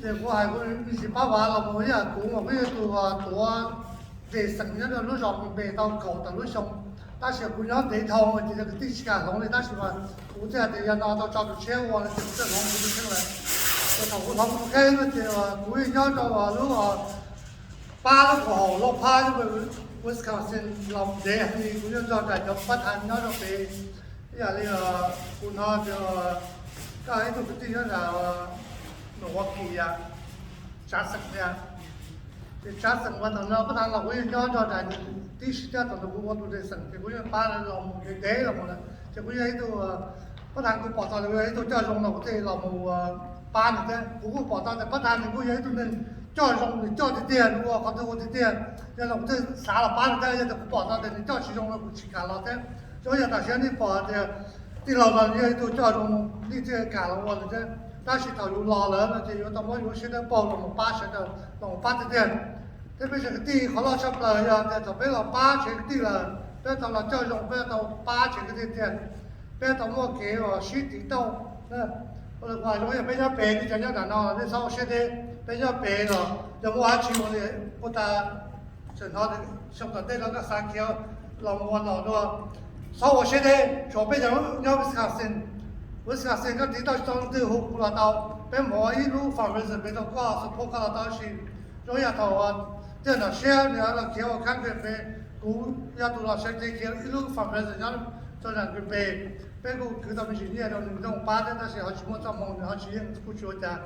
Ces kuv hais kuv me ntsis pab vav los mus ib yam kuv mas kuv yog tus tuav dej xeem nyob rau lub zos Pohnpei tau kaum tawm lub xyoo, tab sis kuv nyob ntev dhau ces cov kwv tij tsis kam hloov li, tab sis mas kuv thiaj tias yog no tau tso tus tshiab ua no ces kuv thiaj hloov kuv tus kheej lawm. Ces thaum kuv hloov kuv tus kheej no ces kuv nyob rau lub pab lub koom haum Lauj Phab, Wisconsin los ntev heev li, kuv yeej nrog nraim cov pab thas nyob rau pem. Ib yam li kuv hnov tias koj ib tug kwv tij nyob nram Milwaukee yom, Tsav Xeem tias, ces Tsav Xeem uas thaum no pab thas los kuv yeej nyob nrog nraim nws tib si thiab, thaum ntawd kuv ua tus dej xeem ces kuv yeej pab los mus ntev ntev los mus lawm, ces kuv yog ib tug pab thas, kuv pom tau nws yog ib tug coj zoo no kuv thiaj los mus pab nws thiab. Kuv kuj pom tau tias pab thas nws kuj yog ib tug neeg coj zoo, nws coj tiag tiag, nws ua qhov twg ua tiag tiag, yog no kuv thiaj xav los pab nws thiab, yog tias kuv pom tau tias nws coj tsis zoo no kuv tsis kam los thiab. Zoo yam tam sim no nej pom tias tij laug no yog ib tug coj zoo, nej thiaj kam los ua nws thiab, tab sis thaum yus los lawm no ces yuav tau muab yus siab dawb paug los mus pab sawv daws, los mus pab tiag tiag. Thiab peb tsev kwv tij qhov loj tshaj plaws yog tias thaum peb los pab tsev kwv tij lawm, peb tau los coj zoo, peb tau pab tsev kwv tij tiag, peb tau muaj kev uas sib tiv tauj. Ua li kuv hais zoo yam peb nyob pem, nej cov nyob nram no nej txhob ua siab deb, peb nyob pem los yog muaj dab tsi ua li puag ta, tseem hnov xyoo tom ntej no koj xav khiav los mus ua nom dua, txhob ua siab deb, tshuav peb cov nyob Wisconsin, Wisconsin koj tiv tauj tsis tau leej twg hu kuv los tau, peb mus ua ib lub fundraiser pem rau koj, support koj los tau si. Zoo yam thaum Tiaj Nom Siab nws los khiav ua Congress pem, kuv yog tus los sawv cev khiav ib lub fundraiser nyob rau nram Green Bay, peb kuj kwv tau me ntsis nyiaj rau nws nrog pab thiab, tab sis ho tsis muaj txoj hmoo, nws ho tsis yeej kuj tsis ua cas.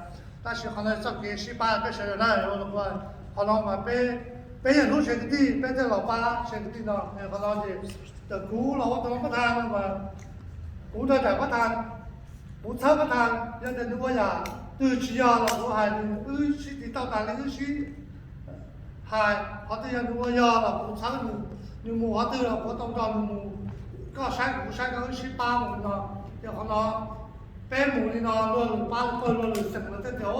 Tab sis qhov no txoj kev sib pab peb sawv daws na, qhov no mas peb, peb yeej hlub tsev kwv tij, peb thiaj los pab tsev kwv tij no. Qhov no ces thaum kuv los ua tus pab thas no mas kuv nrog nraim pab thas, kuv txhawb pab thas, yog tias nws ua yam twg tsis yog los kuv hais nws, wb sib tiv tauj tas li wb sib hais, qhov twg yog nws ua yog los kuv txhawb nws, nws mus qhov twg los kuv tau nrog nws mus, koj saib kuv saib koj, wb sib pab mus li no. Ces qhov no peb mus li no luag lwm pab luag pawg luag lwm xeem lawv thiaj tias